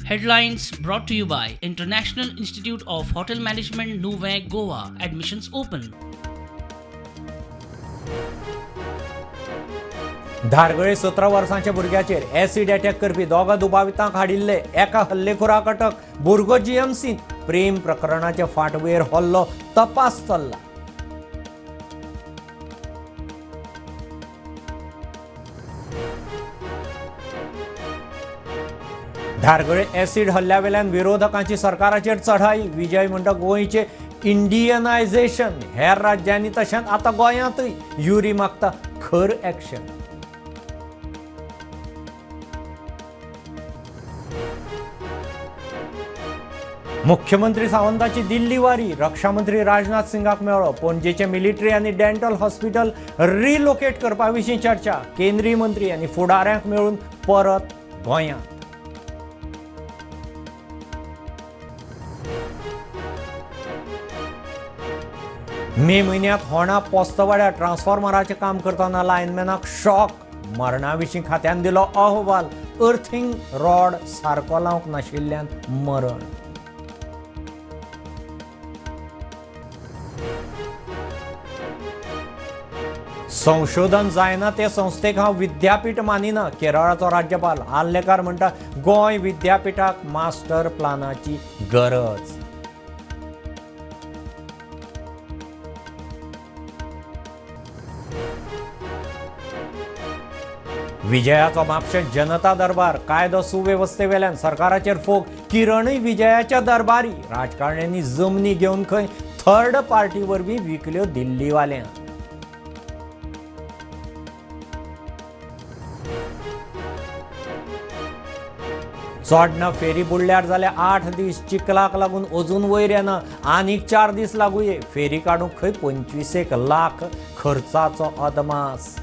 Headlines brought to you by International Institute of Hotel Management, Nuvem, Goa. Admissions open. Dhargal 17 वर्सांच्या भुरग्याचेर acid attack करपी दोगां दुबावितांक हाडिल्ले, एका हल्लेखोराक अटक. भुरगो जीएमसींत. प्रेम प्रकरणाचे फाटभुंयेर हल्लो, तपास चल्ला. धारगळे ॲसिड हल्ल्यावेल्यान विरोधकांची सरकाराचेर चढाई. विजय म्हणटा गोंयचे इंडियनायझेशन हेर राज्यांनी तशेंच आतां गोंयांतूय. युरी मागता खर ॲक्शन. मुख्यमंत्री सावंताची दिल्ली वारी. रक्षामंत्री राजनाथ सिंगाक मेळ्ळो. पणजेचे मिलिटरी आनी डेंटल हॉस्पिटल रिलोकेट करपा विशीं चर्चा. केंद्रीय मंत्री आनी फुडाऱ्यांक मेळून परत गोंयांत. मे म्हयन्यांत होणा पोस्तवाड्यार ट्रान्सफॉर्मराचें काम करतना लायनमॅनाक शॉक. मरणा विशीं खात्यान दिलो अहवाल. अर्थिंग रॉड सारको लावंक नाशिल्ल्यान मरण. संशोधन जायना ते संस्थेक हांव विद्यापीठ मानिना, केरळाचो राज्यपाल. आर्लेकार म्हणटा गोंय विद्यापीठाक मास्टर प्लानाची गरज. विजयाचो म्हापशें जनता दरबार. कायदो सुवेवस्थेवेल्यान सरकाराचेर फोग. किरणूय विजयाच्या दरबारी. राजकारण्यांनी जमनी घेवन खंय थर्ड पार्टी वरवीं विकल्यो दिल्लीवाल्यांक. चोडणा फेरी बुडल्यार जाले 8 दीस. चिखलाक लागून अजून वयर येना, आनीक 4 दीस लागुये. फेरी काडूंक खंय 25 लाख खर्चाचो अदमास.